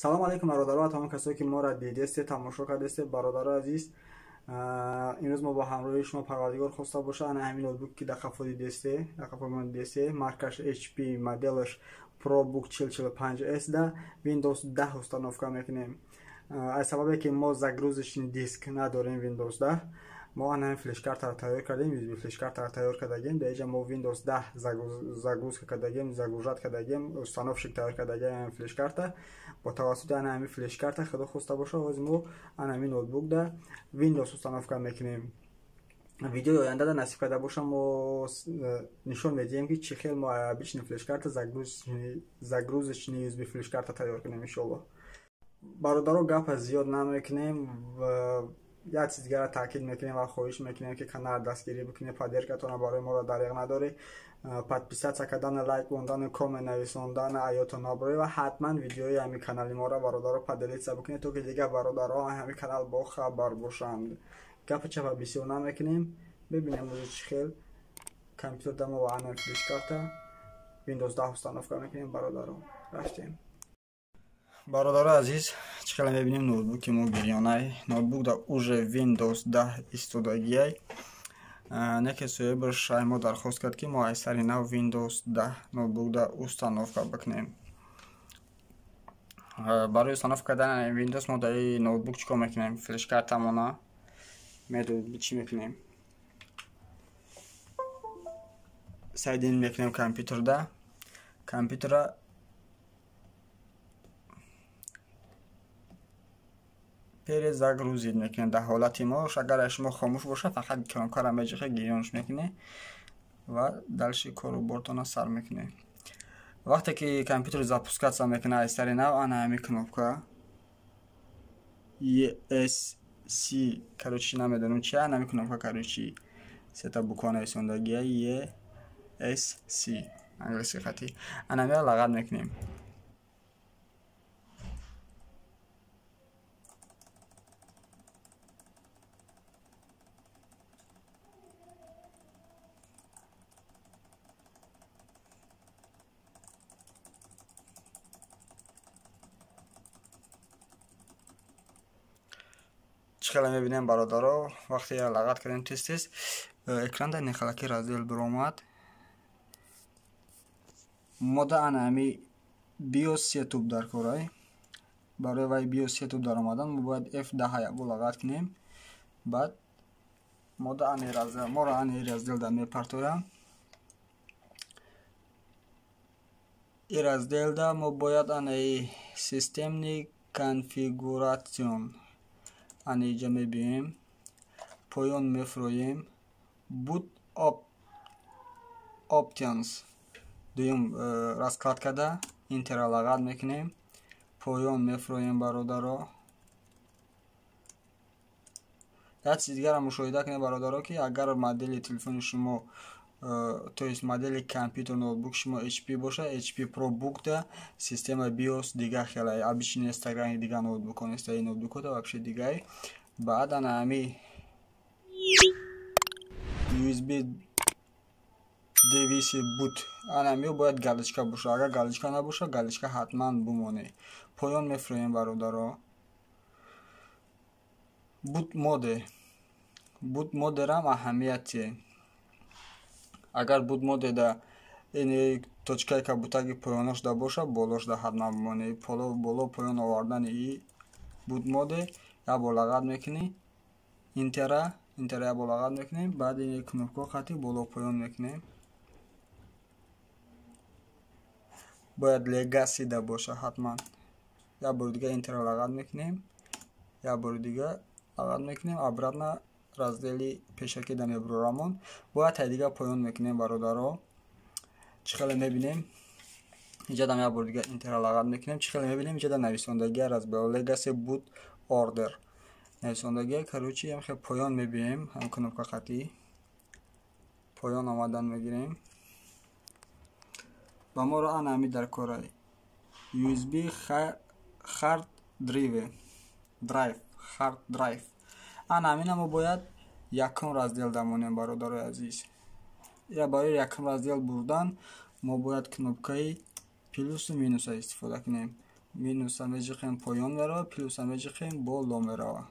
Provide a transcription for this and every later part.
Салом алейкум бародаро ва тамом касое ки моро дидесте, тамошо кардесте. Бародаро азиз, имрӯз мо бо ҳамроҳии шумо Парвардигор хоста боша, ана ҳамин ноутбук ки дар қафо дидесте, дар қафо мо дидесте, маркаш HP, моделаш ProBook 4045S да Windows 10 установка мекунем. Аз сабабе ки мо загрузочный диск надорем Windows 10, мо ана ҳамин флешкартаро тайёр кардем, USB флешкартаро тайёр кардагем. Дар инҷа мо Windows 10 загрузка кардагем, загружать кардагем, установщик тайёр кардагем ҳамин флешкарта. Бо тавассути ана ҳамин флешкарта худо хоста боша, ҳозир мо ана ҳамин ноутбук да Windows установка мекунем. Видеои оянда да насиб карда боша, мо нишон медиҳем ки чӣ хел мо обычный флешкарта загрузочный USB флешкарта тайёр кунем иншоаллоҳ. Бародаро, гапа зиёд намекунем, як чиз дигара таъкид мекунем ва хоҳиш мекунем ки канал дастгирӣ бикунед, поддержкатонро барои моро дариғ надоред, подписаться кардан, лайк мондан, коммент нависондан аётон набаред ва ҳатман видеои ҳамин канали моро бародаро поделиться бикунед, то ки дигар бародаро ҳамин канал бохабар бошанд. Гапи чапа бисёр намекунем, бибинем ози чӣ хел компютер дамо ва ана флешкарта Windows 10 установка мекунем. Бародаро, рафтем. Бародаро азиз, чӣ хеле мебинем, ноутбуки мо гирёнай. Ноутбук да уже Windows 10 истодагиай. Неке соҳибаш ай мо дархост кард, ки мо аз сари нав Windows 10 ноутбук да установка бикунем. Барои установка кардани Windows мо дар ин ноутбук чӣ кор мекунем? Флешкартамона чӣ мекунем? Сайдин мекунем компютерда. Компютера перезагрузить мекунем дар ҳолати мо. Агар шумо хомӯш боша, фақат кнопкаро меҷиқе, гирёнш мекунед ва дальше корубортона сар мекунед. Вақте ки компютер запускаться мекунад аз сари нав, ана ҳамин кнопка ESC, короче, намедонам чи, ана ҳамин кнопка, короче, сета буква нависондагия ESC англиски хати, ана ҳаминро лағат мекунем. Чӣ хеле мебинем бародаро, вақте лағат кардем, тез тез экран дар нехалаки раздел биромад. Мода ана ҳами BIOS setup дар корай. Барои вай BIOS setup даромадан мо бояд F10 ябо лағат кунем. Баъд мода ани раздел, моро ани раздел да мепартоям. И раздел да мо бояд анаи системный конфигурацион ана иҷа мебием, поён мефуроем, boot options дуюм раскладкада интера лағат мекунем, поён мефуроем бародаро. Як чиз дигарам мушоҳида кунед бародаро, ки агар модели телефони шумо, то есть модели компютер ноутбук шумо HP боша, HP ProBook да система BIOS дига хела обычный неста, дига ноутбукҳо неста, ин ноутбукҳо да вообще дигай. Баъд ана ҳами USB device boot, ана ҳами бояд галочка боша. Агар галочка набоша, галочка ҳатман бумонед. Поён мефуроем бародаро. Boot mode, boot mode-рам аҳамияте. Агар boot mode да ин точкаи кабутаги поёнош да боша, болош да ҳатман бимонед. Боло поён овардани и boot mode як бор лағат мекунӣ, интера, интера як бор лағат мекунем, баъд ин кнопкаҳо хати боло поён мекунем. Бояд legacy да боша ҳатман. Як бори дига интера лағат мекунем, як бори дига лағат мекунем, обратно раздели пешакӣ да мебурорамон. Бояд тай дига поён мекунем бародаро. Чӣ хеле мебинем, инҷа дам як бори дига интера лағат мекунем. Чӣ хеле мебинем, инҷа да нависондагия разбел legacy boot order нависондагия, короче, ям хел поён мебием, ҳам кнопка хати поён омадан мегирем. Ба моро ана ҳами дар корай USB hard drive, drive, hard drive, ана ҳамина мо бояд якум раздел дамонем бародарои азиз. Я барои якум раздел бурдан мо бояд кнопкаи плюсу минуса истифода кунем. Минуса меҷиқем, поён мерава, плюса меҷиқем, боло мерава.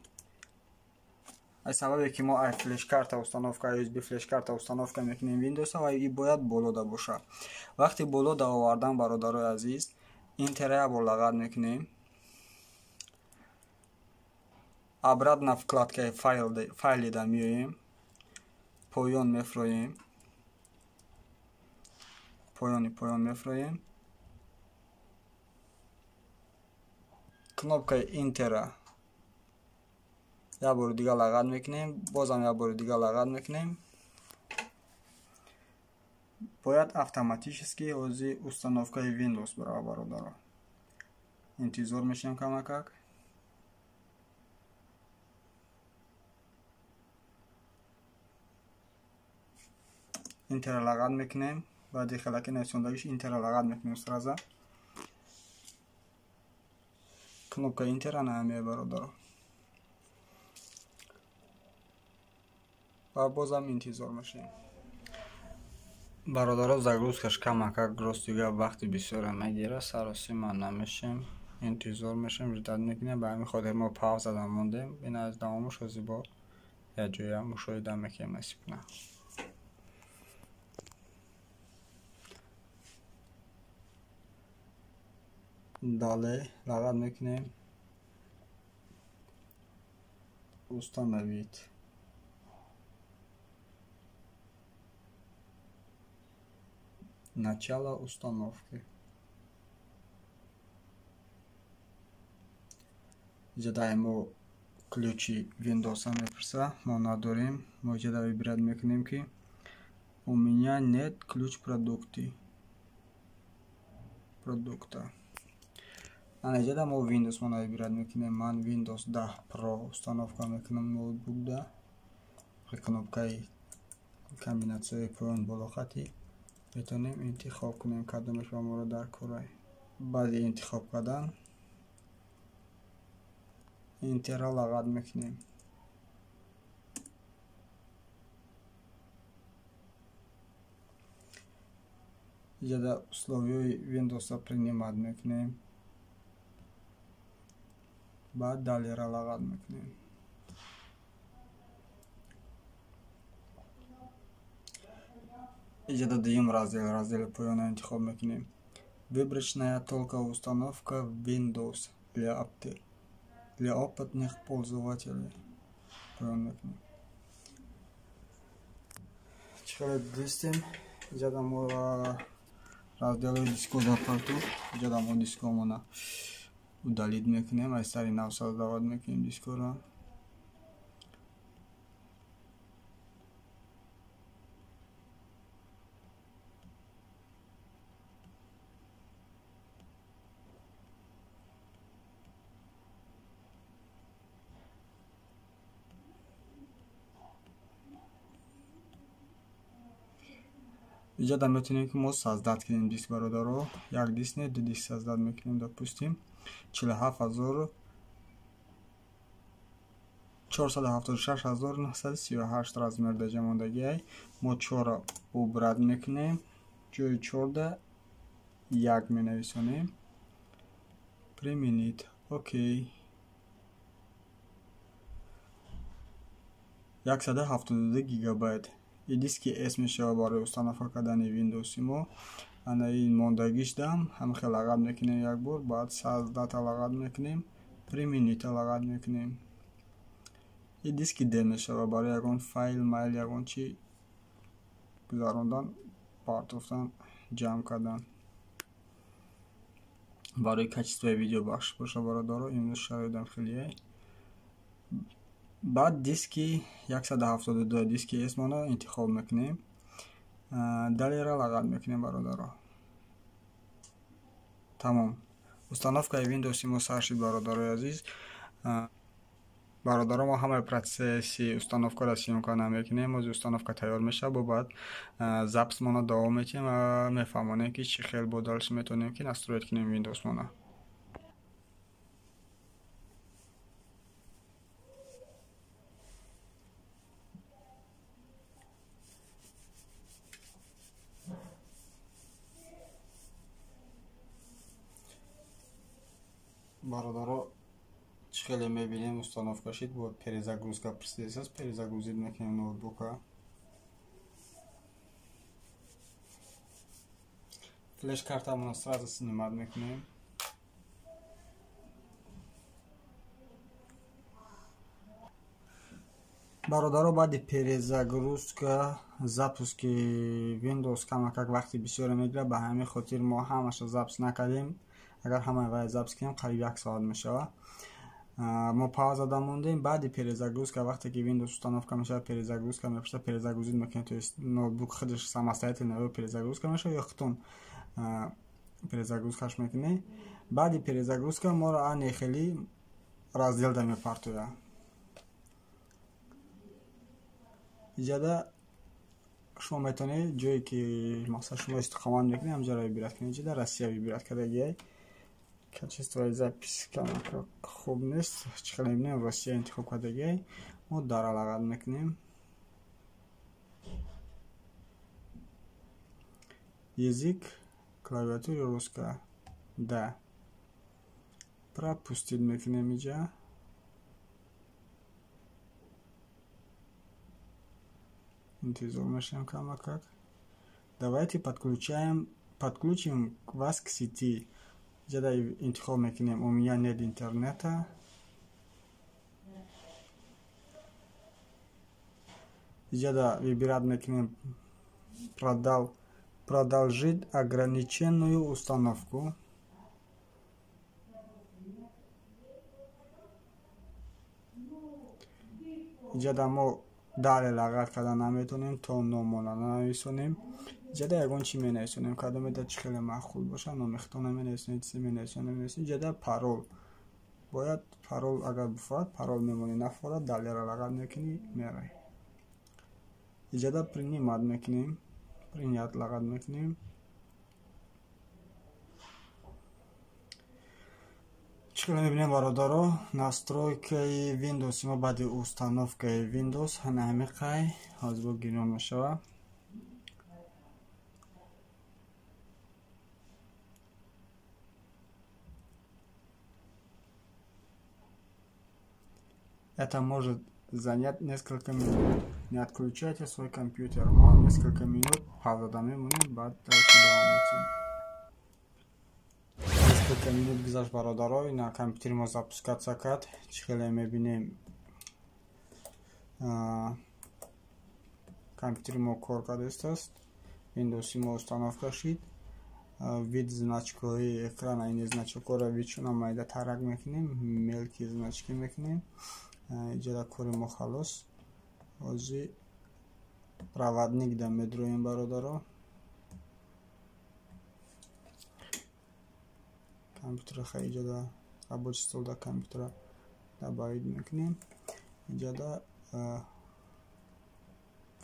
Аз сабабе ки мо ай флешкарта установка, USB флешкарта установка мекунем Windows, ва и бояд болода боша. Вақти болода овардан, бародарои азиз, Enter як бор лағат мекунем. Обратно вкладкаи файлида меоем, поён мефроем, поёни поён мефроем. Кнопкаи Enter як бори дига лағат мекунем, бозам як бори дига лағат мекунем. Бояд автоматически ҳози установкаи Windows барава, бародаро. Интизор мешавем камакак. Enter лағат мекунем, баъди хелаки нависондагиш Enter лағат мекунем сразу. Кнопка Enter ана ҳамия, бародаро. Ва бозам интизор мешавем. Бародаро, загрузкаш камакак ростига вақти бисёре мегирад, саросима намешем, интизор мешем, ждать мекунем. Ба ҳамин хотир мо паузада мондем. Ин аз давомаш ҳози бо якҷоя мушоҳида мекунем, насиб кунад. Далее лағат мекунем, установить. Начало установки. Иҷодаи мо ключи Windows мепурса, мо надорем. Мо иҷода выбирать мекунем ки у меня нет ключ продукта. Ана иҷода мо Windows мо выбирать мекунем. Ман Windows 10 Pro установка мекунам ноутбукда. Кнопкаи комбинатсияи поён боло хати метавонем интихоб кунем кадомеш ба моро дар корай. Баъди интихоб кардан Enter лағат мекунем. Иҷода условияи Windows-а принимать мекунем. Баъд далее лағат мекунем. Иҷода дуюм раздел, раздели поёна интихоб мекунем. Выборочная только установка Windows для опытных пользователей. Поён мекунем. Чӣ хеле дидистем, иҷода мо раздели диско запарту, иҷода мо дискомона удалить мекунем, аз сари нав создавать мекунем дискоро. Иҷода метавонем ки мо создать кунем диск, бародаро. Як диск не, ду диск создать мекунем, допустим 47476 938 размер даҷа мондагиай. Мо чора убрать мекунем, ҷои чорда як менависонем. Применить, окей. 172 гигабайт. И диски S мешава барои установка кардани Windows мо. Ана ин мондагиш дам ҳам хел лағат мекунем як бор, баъд создать лағат мекунем, применить лағат мекунем. И диски D мешава барои ягон файл, майл, ягон чи гузарондан, партофтан, ҷамъ кардан. Барои качествои видео бахш боша, бародаро, имрӯз шароитам хеле. Баъд диски 172 диски S мона интихоб мекунем. Далее лағат мекунем, бародаро. Тамом. Установкаи Windows мо сар шуд, бародарои азиз. Бародаро, мо ҳамаи процесси установкаро съёмка намекунем. Ози установка тайёр мешавад, бо баъд записмона давом метиҳем ва мефаҳмонем ки чӣ хел бо дальше метавонем ки настроить кунем Windows мона. Бародаро, чӣ хеле мебинем, установка шид, бо перезагрузка пурсидааст, перезагрузить мекунем ноутбука. Флеш-картамонро сразу снимать мекунем. Бародаро, баъди перезагрузка запуски Windows камакак вақти бисёре мегирад, ба ҳамин хотир мо ҳамаша запись накардем. Агар ҳамаи вай запись кунем, қариб як соат мешавад. Мо пауза да мондем. Баъди перезагрузка вақте ки Windows установка мешавад, перезагрузка мепурсад, перезагрузить мекунед, то есть ноутбук худаш самостоятельно ё перезагрузка мешавад, ё худтон перезагрузкаш мекунед. Баъди перезагрузка моро ане хели раздел да мепартояд. Иҷода шумо метавонед ҷое ки масалан шумо истиқомат мекунед, ҳамҷоро выбирать кунед. Иҷода Россия выбирать кардагиай. Качествои запись камака хуб нест. Чӣ хеле мебинем, Россия интихоб кардагиай. Мо дар алағат мекунем. Язык клавиатура русская. Да. Пропустить мекунем иҷа. Интизор мешавем камакак. Давайте подключим вас к сети. Иҷода интихоб мекунем. У меня нет интернета. Иҷода выбирать мекунем продолжить ограниченную установку. Иҷода мо дале лағат карда наметонем, то номона нанависонем. Иҷода ягон чӣ менависонем, кадомеда чӣ хеле маъқул боша, номи худтона менависонем, чизе менависонем. Иҷода парол. Бояд парол агар буфорад, парол мемонӣ, нафорад, далеро лағат мекунӣ, меравӣ. Иҷода принимать мекунем, принять лағат мекунем. Чӣ хеле мебинем, бародаро, настройкаи Windows мо баъди установкаи Windows ҳана ҳамин қай ҳозир бо гирён мешавад. Это может занять несколько минут. Не отключайте свой компьютер. Мо несколько минут пауза мемонем, баъд дальше давом медиҳем. Несколько минут гузашт, бародаро, ина компютери мо запускаться кард. Чӣ хеле мебинем, компютери мо кор кардааст. Windows мо установка шид. Вид значкои экрана, ин значокҳоро видшона майда тарак мекунем, мелкие значки мекунем. Иҷода кори мо халос. Ҳозир проводник да медроем, бародаро. Компютера хай иҷода рабочий стол да компютера добавить мекунем. Иҷода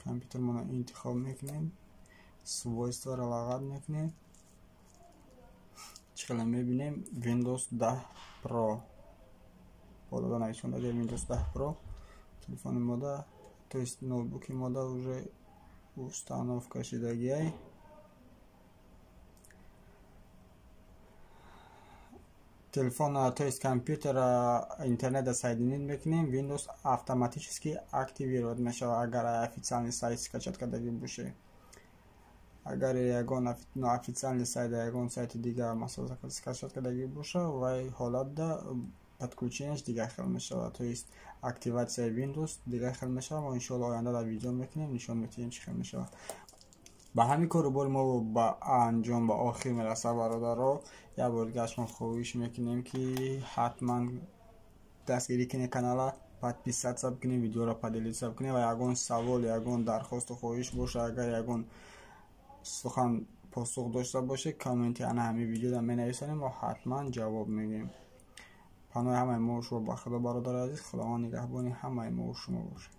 компютермонро интихоб мекунем, свойстваро лағат мекунем. Чӣ хеле мебинем, Windows 10 Pro болода нависонда Windows 10 Pro. Телефони мода, то есть ноутбуки мода уже установка шидагиай. Телефона, то есть компютера интернета соединить мекунем, Windows автоматически активировать мешавад, агар официальный сайт скачать кардагӣ бошед. Агар ягон официальный сайт, ягон сайти дигар масалан скачать кардагӣ боша, вай ҳолатда подключениеш дигар хел мешавад, то есть активатсияи Windows дигар хел мешавад. Мо иншоалло оянда дар видео мекунем, нишон медиҳем чӣ хел мешавад. Ба ҳамин кору бори мо ба анҷом, ба охир мерасад, бародаро. Як бор дига аз шумо хоҳиш мекунем, ки ҳатман дастгирӣ кунед канала, подписаться бикунед, видеоро поделиться бикунед ва ягон савол, ягон дархосту хоҳиш боша, агар ягон сухан посух дошта бошед, комменти ана ҳамин видеода менависонем, мо ҳатман ҷавоб мегӯем. Паноҳи ҳамаи мо шумо ба Худо, бародари азиз. Худованд нигаҳбони ҳамаи мо шумо бошад.